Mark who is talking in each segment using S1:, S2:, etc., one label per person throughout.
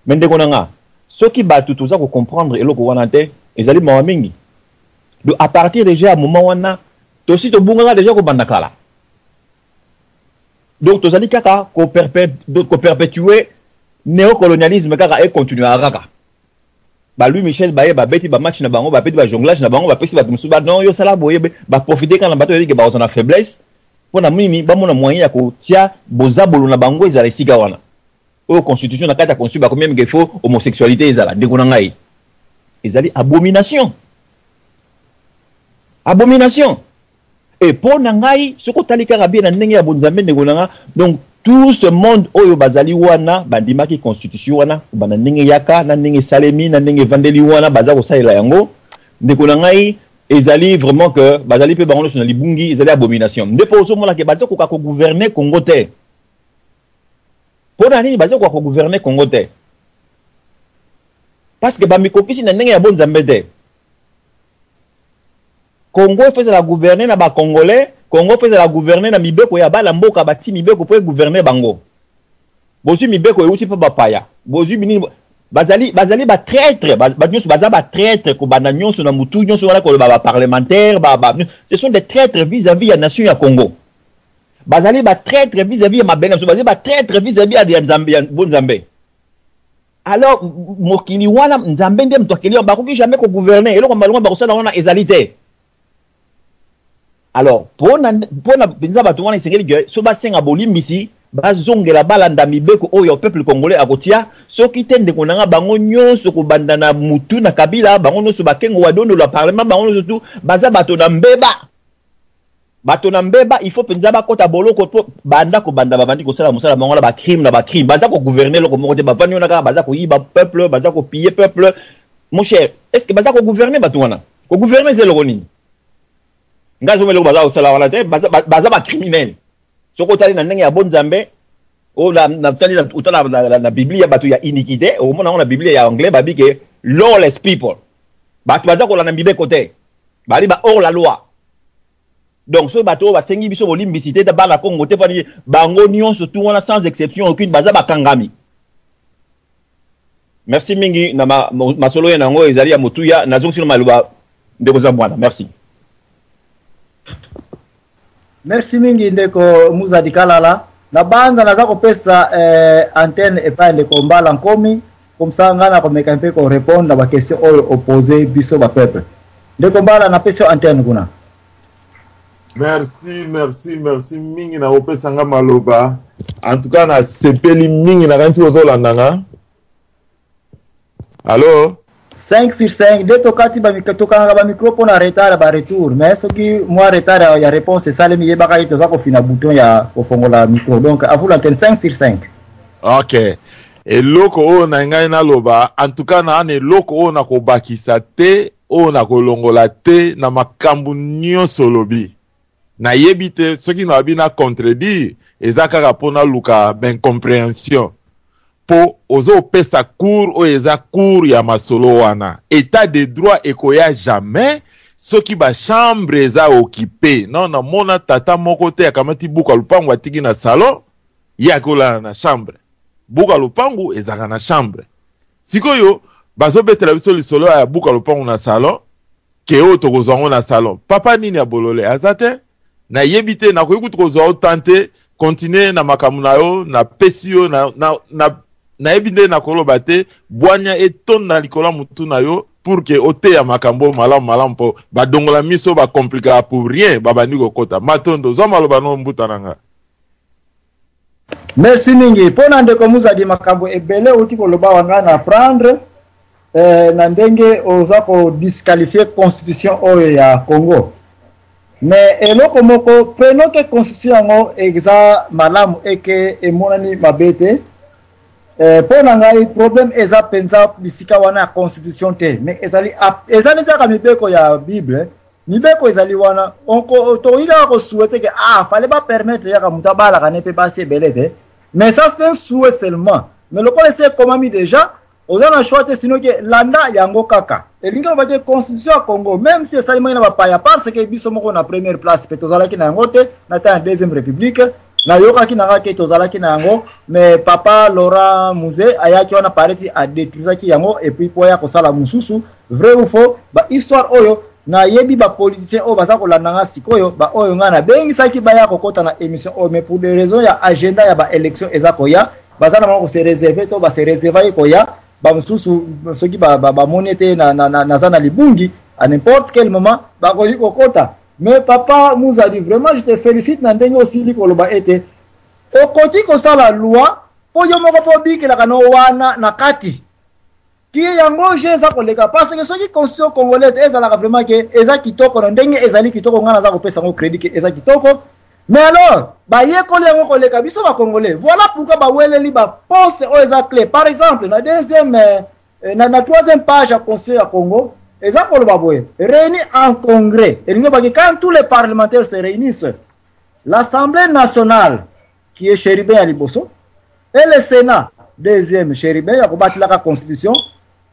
S1: Mais ndeko na nga, soki bato toza ko comprendre eloko wana te, ezali mawa mingi. Donc à partir déjà ya moment wana, tosi tobungaka déjà kobanda kala. Donc tozali kaka ko perpétuer néocolonialisme kaka e continuer kaka. Ba Louis Michel baye babeti ba match na bango, babeti ba jonglage na bango, bapesi bato mosusu ba non yo sala boye, ba profiter kaka na bato oyebi ke bakozala na faiblesse mpo na nini bamona moyen ya kotia bozabolo na bango ezala esika wana. Oyo constitution na kati ya constitution bakomi meme faut homosexualité ezala. Ndeko na ngai, ezali abomination, abomination. Et mpo na ngai, soki otali kaka bien na ndenge ya bonzambe, ndeko na nga, donc tout ce monde oyo bazali wana bandimaki constitution wana kobanda ndenge yaka na ndenge esalemi na ndenge evandeli wana baza kosalela yango, ndeko na ngai, ezali vraiment que bazali mpe bango nyonso na libungi, ezali abomination. Nde mpo ozomona ke baza koka kogouverner Congo te. Mpo na nini baza koka kogouverner Congo te? Parce que bamikokisi na ndenge ya bonzambe te. Congo efo ezala gouverner na ba Congolais, Congo efo ezala gouverner na mibeko ya bana mboka, bati mibeko mpo egouverner bango. Bozwi mibeko euti mpe bapaya, bozwi binini, bazali ba traître, bato nyonso baza ba traître, kobanda nyonso na mutu nyonso wana koloba ba parlementaire, ce sont des traîtres vis-à-vis ya nation ya Congo. Bazali ba traître vis-à-vis ya mabele na biso, bazali ba traître vis-à-vis ya Nzambe, ya bonzambe. Alors mokili wana Nzambe nde moto akeli, bakoki jamais ko gouverner eloko malonga bakosala wana ezali te. Alors pona mpenza bato wana esengeli ke so basenga bolimbisi, bazongela balanda mibeko oyo peuple congolais akotia. Soki te, ndeko na nga, bango nyonso kobanda na mutu na Kabila, bango nyonso bakengo wa dondo la parlement, bango nyonso tu baza bato na mbeba, bato na mbeba. Il faut mpenza bakɔta boloko po banda kobanda babandi kosala mosala bango na bacrime na bacrime. Baza kogouverner eloko moko te, bavandi wana kaka baza koyiba peuple, baza kopiller peuple. Mon cher, est ce que baza kogouverner bato wana? Kogouverner eza eloko nini? Ngai azomona eloko baza kosala wana te, baza bacriminel. Soki otali na ndenge ya bonzambe oyo otala na Biblia ya bato ya iniquité, okomona yango na Biblia ya anglais babi ke lawless people, bato baza kolanda mibeko te, bali ba hors la loi. Donc soki bato oyo basengi biso bolimbisi te, bana Congo te, mpani bango nyonso tu wana sans exception aucune baza bakangami. Merci mingi na masolo ye nango ezali ya motuya. Nazongisi no maloba, ndeko za mwana. Merci.
S2: Merci mingi, ndeko Muzadi Kalala. Na banza naza kopesa antenne epai ndeko Mbala Nkomi, comme ça ngai nakomeka mpe korépondre na baquestion oyo opose biso bapeuple. Ndeko Mbala, napesi yo antenne kuna.
S3: Merci, merci, merci mingi na kopesa nga maloba. En tout cas nasepeli mingi, nakanisi ozolanda nga. Allo?
S2: 5 sur 5 nde tokati, tokangaka bamicro mpo na retard ya baretour, mais soki mwa retard ya réponse esalemi, yebaka ye toza kofina bouton ya kofongola micro. Donc à vous l'antenne, 5 sur 5.
S3: Ok, eloko oyo na ngai naloba, en tout cas na eloko oyo nakobakisa te, oyo nakolongola te na makambo nyonso olobi, nayebi te soki nalobi na contredire, eza kaka mpo naluka baincompréhension, mpo ozopesa cours oyo eza cours ya masolo wana. État de droit ekoya jamais soki bachambre eza occupé. Non, namona tata moko te akamati buku ya lupango atiki na salon, ye akolala na chambre. Buku ya lupangu ezalaka na chambre. Sikoyo bazobetela biso lisolo ya buku ya lupangu na salon, ke oyo tokozwa yango na salon. Papa nini ya bolole aza te, nayebi te. Nakoki kutu kozwa yo tan te, continue na makambo na yo. Napesi yo na nayebi nde nakoloba te. Bwanya etonda likolo ya motu na yo pour ke oteya makambo malamu malamu, mpo badongola miso bakomplikaka pour rien, babandi kokota matondo. Zwa maloba no, mbuta na nga.
S2: Merci mingi mpo na ndeko Muzadi, makambo ebele outi koloba wa ngai na prendre na ndenge oza kodisqualifier constitution oyo ya Congo. Mais eloko moko, prenons ke constitution yango eza malamu, eke emonani mabe te. Mpo na ngai, problème eza mpenza bisika wana ya constitution te, mais ezali eza neti kaka mibeko ya Bible. Mibeko ezali wana, tokoki kaka kosouhaiter ke ah, fallait bapermettre yaka moto abalaka ne mpe basi ebele te, mais ça, c'est un souhait seulement. Mais lokola esi ekomami déjà, oza na choix te, sino ke landa yango kaka. Elingi loba te constitution ya Congo, même si esalemaki na bapaya, parce que biso moko na première place mpe tozalaki na yango te na temps ya deuxième république. Nayokaki na nga ke tozalaki na yango, mais papa Laurent Muze ayaki wana pareti adetruisaki yango et puis po aya kosala mosusu. Vrai ou faux, ba histoire oyo nayebi, ba politiciens oyo baza kolanda nga sikoyo, ba oyo nga nabengisaki baya kokota na émission oyo, mais pour des raisons ya agenda ya ba élection eza koya, baza na bango kose réserver to base réservaki koya. Bamosusu soki bamoni ete naza na libungi, à n'importe quel moment bakoki kokota. Mais papa Muzadi, vraiment je te félicite na ndenge osili koloba ete okoki kosala loi mpo yo moko mpo obikelaka no wana na kati ki yango je eza koleka, parce que soki constitution congolaise ezalaka vraiment ke eza kitoko na ndenge ezali kitoko, ngai naza kopesa yango crédit ke eza kitoko, mais alors bayekoli yango koleka biso bacongolais. Voilà pourquoi baweleli baposte oyo eza clé. Par exemple, na deuxième na troisième page ya constitution ya Congo, eza koloba boye: réunis en congrès, elingi baki quand tous les parlementaires se réunissent, l'Assemblée nationale qui est chérubin ya liboso et le Sénat, deuxième chérubin ya kobatelaka constitution,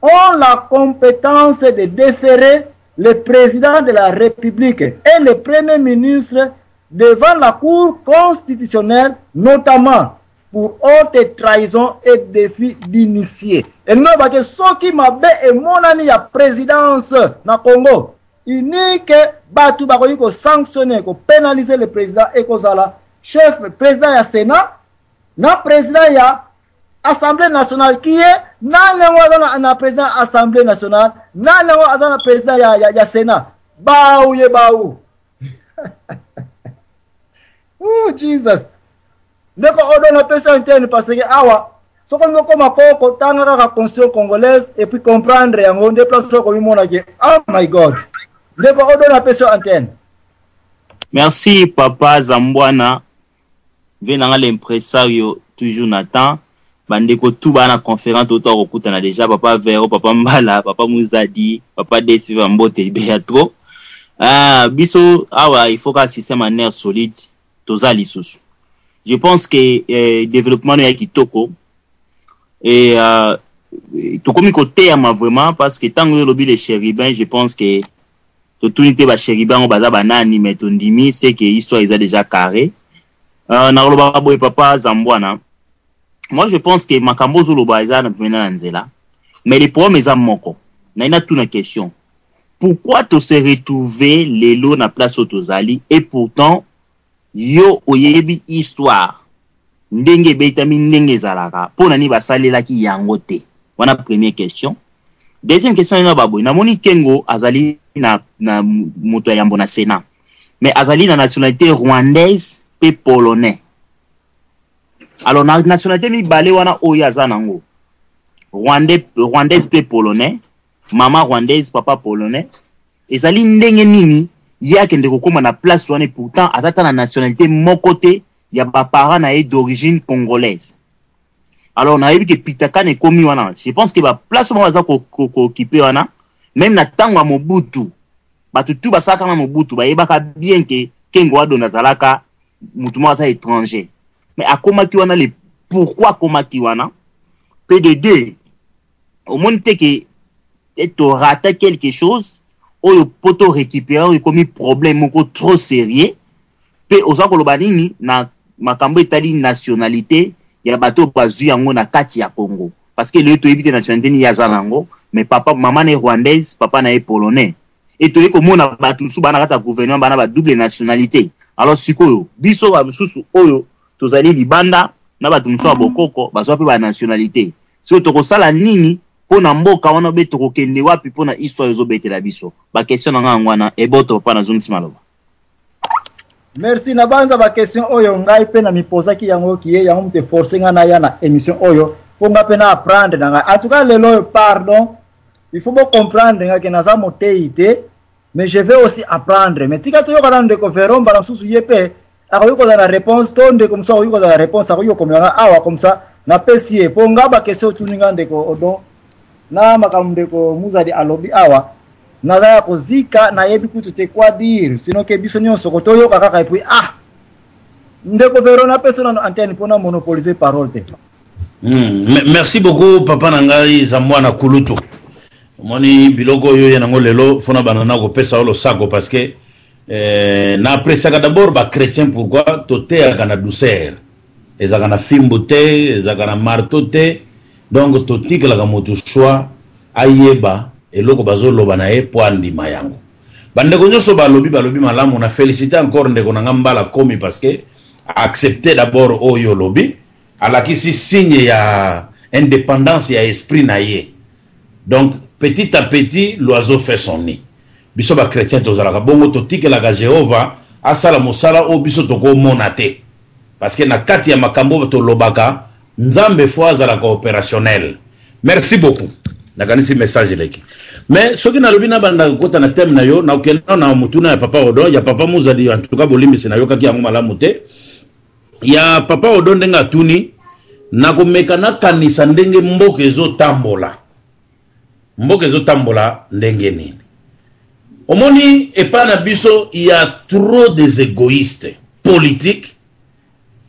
S2: ont la compétence de déférer le président de la République et le premier ministre devant la Cour constitutionnelle, notamment pour haute trahison et défi d'initié. Elingi olobake soki mabe emonani ya présidence na Congo, unique bato bakoki kosanctionner, kopénaliser le président, ekozala chef président ya Sénat na président ya Assemblée nationale. Qui est nani yango aza na président Assemblée nationale? Nani yango aza na président ya Sénat? Bau ye bau. Oh Jesus! Ndeko Odo, napesi antenne, parce que awa soki olingi okóma koko, tanga kaka constitution congolaise et puis comprendre yango nde place oyo komimona ke oh my God. Ndeko Odo, napesi antenne.
S4: Merci papa Zambwana ve nanga l'impresario, toujours na temps. Bandeko tu baa na conférence oyo tokokutana déjà, papa Vero, papa Mbala, papa Muzadi, papa Desi, bambote beya trop. Ah, biso awa il faut ka système en air solide. Toza lisusu, je pense que développement no ya kitoko et tokomi koteyama vraiment, parce que ntango oyo olobi les chérubins, je pense que totuni te bachérubin yango baza banani, mais tondimi c'est que histoire eza déjà carré. Nakolobaka boye, papa Zambwana, moi je pense que makambo ozoloba eza mpena na nzela, mais le problème eza moko. Nayi natuna question: pourquoi tose retrouver lelo na place oyo tozali, et pourtant yo oyebi histoire ndenge ebetami, ndenge ezalaka, mpo na nini basalelaki yango te? Wana première question. Deuxième question ena baboye: namoni Kengo azali na moto ya yambo na Sénat, mais azali na nationalité rwandaise mpe polonais. Alors na nationalité mibale wana oyo aza nango, rwandaise mpe polonais, mama rwandaise, papa polonais, ezali ndenge nini ye akende kokóma na place wana? Pourtant aza ta na nationalité moko te ya baparent na ye d'origine congolaise. Alors nayebi ke pitakana ekomi wana. Je pense ke baplace moko baza kooccuper wana, même na ntango ya Mobutu, bato tu basalaka na Mobutu bayebaka bien ke Kengo Adonda azalaka motu moko aza étranger, mais akomaki wana. Le pourquoi akomaki wana? Mpe de deux, omoni te ke torata quelque chose oyo mpo to récupérer oyo ekomi problème moko trop sérieux? Mpe oza koloba nini na makambo etali nationalité ya bato oyo bazwi yango na kati ya Congo? Parce que lelo toyebi te nationalité nini aza nango, mais papa mama na ye rwandaise, papa na ye polonais, e toyei komona bato mosusu baa na kati ya gouvernement bana ba double nationalité. Alors sikoyo biso bamosusu oyo tozali libanda na bato mosusu ya bokoko bazwa mpe banationalité, sikoyo tokosala nini mpo na mboka wana? Obe tokokende wapi mpo na histoire ezobetela biso? Baquestion na ngai yango wana. Eboto papa, nazongisi maloba.
S2: Merci. Na banza baquestion oyo ngai mpe na mipozaki yango, kie yango moto eforce ngai naya na émission oyo mpo ngai mpe na apprendre na ngai. En tout cas lelo oyo, pardon, il faut bocomprendre ngai ke naza motei te, mais je vais aussi apprendre. Mais tika toyoka na ndeko Vero, mbala mosusu ye mpe akoki kozala na réponse, to ndeko mosusu akoki kozala na réponse, akoki kokomela nga awa, comme ça napesi ye. Mpo nga baquestion otuni nga, ndeko Odon, na makambo ndeko Muzadi alobi awa, naza ya kozika, nayebi kutu te quoi dire, sinon ke biso nyonso kotoyoka kaka. Et puis ah, ndeko Vero, napesi nano antenne mpona monopoliser parole te.
S5: Merci beaucoup papa na ngai Zambwana Kulutu. Omoni biloko oyo ye nango lelo, fona banda na kopesa yo losako, parce que Eh, na appréciaka d'abord ba chrétien pourquoi toteyaka na douceur ezalaka na fimbu te ezalaka na marteau te donc totikelaka moto choix ayeba eloko bazoloba na ye mpo andima yango bandeko nyonso balobi balobi malamu na félicité encore ndeko na nga mbala komi parce que accepte d'abord oyo olobi alakisi signe ya indépendance ya esprit na ye donc petit à petit l'oiseau fait son nid biso ba chrétien tozalaka bongo totikelaka jehova asala mosala oyo biso tokomona te parce que na kati ya makambo oyo tolobaka nzambe fo azalaka opérationnel merci beaucoup nakanisi message eleki mais soki nalobi nabanda kokota na thème na yo nakokenda na motuna ya papa odon ya papa muzali en tout cas bolimbisi nayokaki yango malamu te ya papa odon ndenge atuni nakomeka nakanisa ndenge mboka ezotambola mboka ezotambola ndenge nini omoni epai na biso ya trop des égoïstes politiques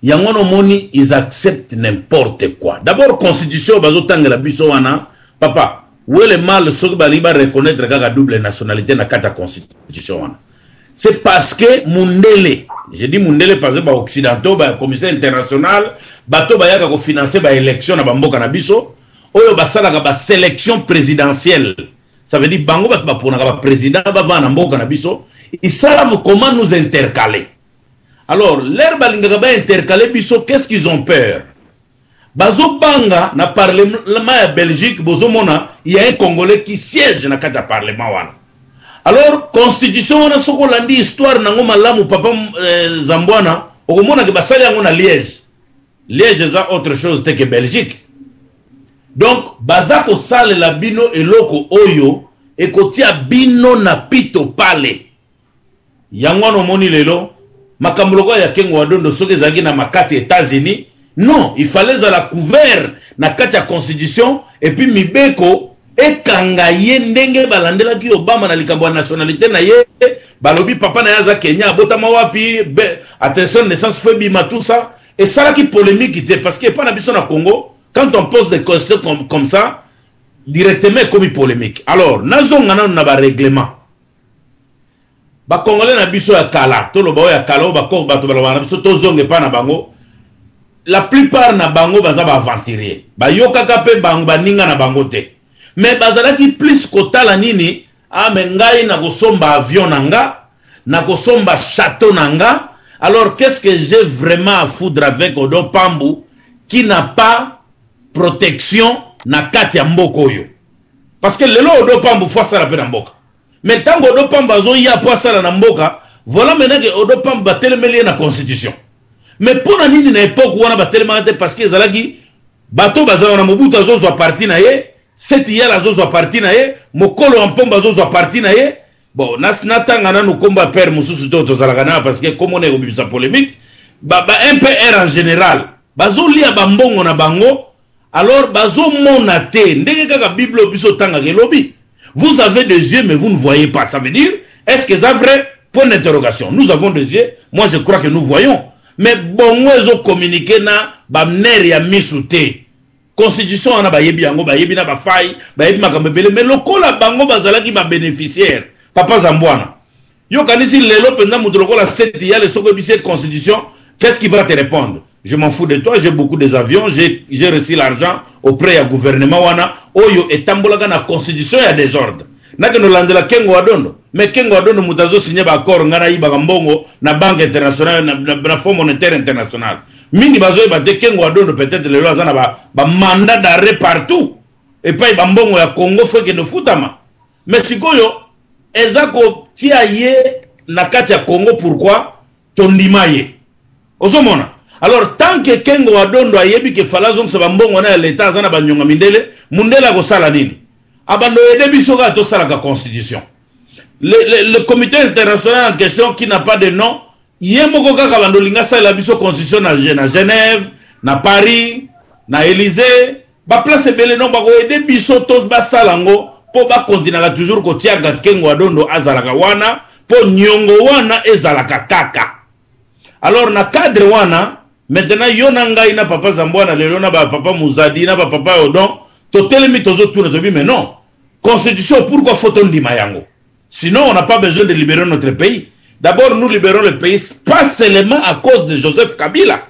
S5: yango wana omoni ils acceptent n'importe quoi d'abord constitution bazotangela biso wana papa wele mal soki balingi bareconnaitre kaka double nationalité na kati ya constitution wana c'est parce que mundele je dis mundele parce que baoccidentaux bacommission internationale bato bayaka kofinancer baélection na bamboka na biso oyo basalaka basélection présidentielle ça veut dire bango bato baponaka baprésident bavanda na mboka na biso ils savent comment nous intercaler alors l'heure balingaka baintercaler biso qu'est-ce qu'ils ont peur bazobanga na parlement ya belgique bozomona il y a un congolais qui siège na kati ya parlement wana alors constitution wana soki olandi histoire nango malamu papa euh, zambwana okomonake basali yango na liège liège eza autre chose te que belgique donc baza kosalela bino eloko oyo ekotia bino na pito pale yango wana omoni lelo makambo lokola ya kengo wa dondo soki ezalaki na makati ya états-unis non il fallait ezala couvert na kati ya constitution et puis mibeko ekanga ye ndenge balandelaki obama na likambo ya nationalité na ye balobi papa na ye aza kenya abotama wapi attention naissance fo ebima tout ça esalaki polémique te parce que epa na biso na congo quand on pose des questions comme, comme ça directement ekomi polémique alors nazonga nano na barèglement bakongole na biso ya kala toloba oyo ya kala oyo bakoko bato balobaka na biso tozonga epai na bango la plupart na bango baza baaventurier bayokaka mpe bango baninga na bango te mais bazalaki plus kotala nini ah me ngai nakosomba avion na nga nakosomba château na nga alors qu'est-ce que j'ai vraiment à foudre avec odon pambu qui n'a pas protection na kati ya mboka oyo parce que lelo odo pambu fo asala mpe na mboka mais ntango odo pambu azoya mpo asala na mboka voilà maintenant que odo pambu batelemeli ye na constitution mais mpo na nini na epoke wana batelemaka te parce que ezalaki bato baza wana mobutu azozwa parti na ye seti yala azozwa parti na ye mokolo ya mpombo azozwa parti na ye bon natanga nanu nkombo ya père mosusu te tozalaka nayo parce que nkombo na ekobimisa polémique ba, ba mpr en général bazolia bambongo na bango alors bazomona te ndenge kaka bible oyo biso otangaka elobi vous avez des yeux mais vous ne voyez pas ça veut dire est-ce que eza vrai point d'interrogation nous avons des yeux moi je crois que nous voyons mais bongo ezocommunique na bamere ya misu te constitution wana bayebi yango bayebi na bafai bayebi makambo ebele mais lokola bango bazalaki babénéficiaire papa zambwana yo kanisi lelo mpenza moto lokola seti yale soki oyebisi ye constitution qu'est-ce qui va te répondre je m'en fous de toi j'ai beaucoup des avions j'ai reçu l'argent auprès ya gouvernement wana oyo etambolaka na constitution ya désordre nakende olandela kengo wa dondo mais kengo wa dondo moto azosigne baaccord ngai nayibaka mbongo na banque internationale na, na, na fonds monétaire international mingi bazoyeba te kengo wa dondo peut-être lelo aza na bamandat ba d'arrêt partout epai bambongo ya congo fo ekende ofutama mais sikoyo eza kotia ye na kati ya congo pourquoi tondima ye ozomona alors tant que kengo wa dondo ayebi ke fala azongisa bambongo wana ya leta aza na banyonga mindele mundele akosala nini abando oyede biso kaka tosalaka constitution le, le, le comité international en question qui n'a pas de nom ye moko kaka bando olingi asalela biso constitution na, na genève na paris na élysée baplace ebele donc bakoyede biso to basala yango mpo bakontinaka toujours kotiaka kengo ya dondo azalaka wana mpo niongo wana ezalaka kaka alors na cadre wana maintenant yo na ngai na papa zambwana lelo na bapapa muzadi na bapapa odon totelemi tozotuna tobi mais non constitution pourquoi faut tondima yango sinon on n'a pas besoin de libérer notre pays D'abord, nous libérons le pays pas seulement à cause de Joseph Kabila.